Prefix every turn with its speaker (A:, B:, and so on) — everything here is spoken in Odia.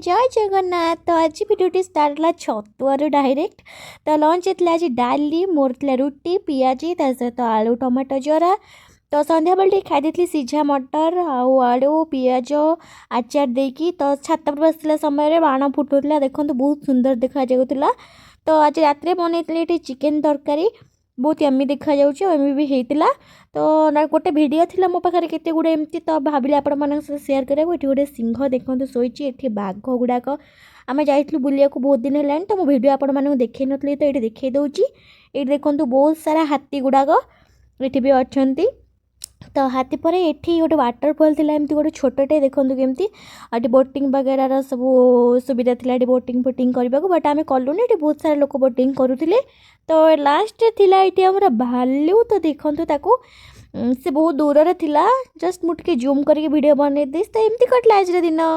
A: ଜୟ ଜଗନ୍ନାଥ। ତ ଆଜି ଭିଡ଼ିଓଟି ଷ୍ଟାର୍ଟ ହେଲା ଛତୁଆରୁ ଡାଇରେକ୍ଟ। ତ ଲଞ୍ଚ ହେଇଥିଲା ଆଜି ଡାଲି, ମୋର ଥିଲା ରୁଟି ପିଆଜି, ତା ସହିତ ଆଳୁ ଟମାଟୋ ଜରା। ତ ସନ୍ଧ୍ୟାବେଳେ ଟିକେ ଖାଇ ଦେଇଥିଲି ସିଝା ମଟର ଆଉ ଆଳୁ ପିଆଜ ଆଚାର ଦେଇକି। ତ ଛାତ ଉପରେ ବସିଲା ସମୟରେ ବାଣ ଫୁଟୁଥିଲା, ଦେଖନ୍ତୁ ବହୁତ ସୁନ୍ଦର ଦେଖାଯାଉଥିଲା। ତ ଆଜି ରାତିରେ ବନେଇଥିଲି ଏଠି ଚିକେନ୍ ତରକାରୀ, ବହୁତ ୟମି ଦେଖାଯାଉଛି ଆଉ ଏମି ବି ହେଇଥିଲା। ତ ନା ଗୋଟେ ଭିଡ଼ିଓ ଥିଲା ମୋ ପାଖରେ କେତେ ଗୁଡ଼ିଏ ଏମିତି, ତ ଭାବିଲି ଆପଣମାନଙ୍କ ସହିତ ସେୟାର କରିବାକୁ। ଏଠି ଗୋଟେ ସିଂହ ଦେଖନ୍ତୁ ଶୋଇଛି, ଏଠି ବାଘ ଗୁଡ଼ାକ। ଆମେ ଯାଇଥିଲୁ ବୁଲିବାକୁ ବହୁତ ଦିନ ହେଲାଣି, ତ ମୁଁ ଭିଡ଼ିଓ ଆପଣମାନଙ୍କୁ ଦେଖେଇ ନଥିଲି, ତ ଏଇଠି ଦେଖେଇ ଦେଉଛି। ଏଇଠି ଦେଖନ୍ତୁ ବହୁତ ସାରା ହାତୀ ଗୁଡ଼ାକ ଏଠି ବି ଅଛନ୍ତି। ତ ହାତୀ ପରେ ଏଠି ଗୋଟେ ୱାଟରଫଲ୍ ଥିଲା ଏମିତି ଗୋଟେ ଛୋଟଟେ, ଦେଖନ୍ତୁ କେମିତି। ଆଉ ଏଠି ବୋଟିଂ ବଗେରାର ସବୁ ସୁବିଧା ଥିଲା ଏଠି ବୋଟିଂ ଫୋଟିଂ କରିବାକୁ, ବଟ୍ ଆମେ କଲୁନି। ଏଠି ବହୁତ ସାରା ଲୋକ ବୋଟିଂ କରୁଥିଲେ। ତ ଲାଷ୍ଟରେ ଥିଲା ଏଇଠି ଆମର ଭାଲୁ। ତ ଦେଖନ୍ତୁ ତାକୁ, ସେ ବହୁତ ଦୂରରେ ଥିଲା, ଜଷ୍ଟ ମୁଁ ଟିକେ ଜୁମ୍ କରିକି ଭିଡ଼ିଓ ବନେଇ ଦେଇଛି। ତ ଏମିତି କଟିଲା ଆଜିର ଦିନ।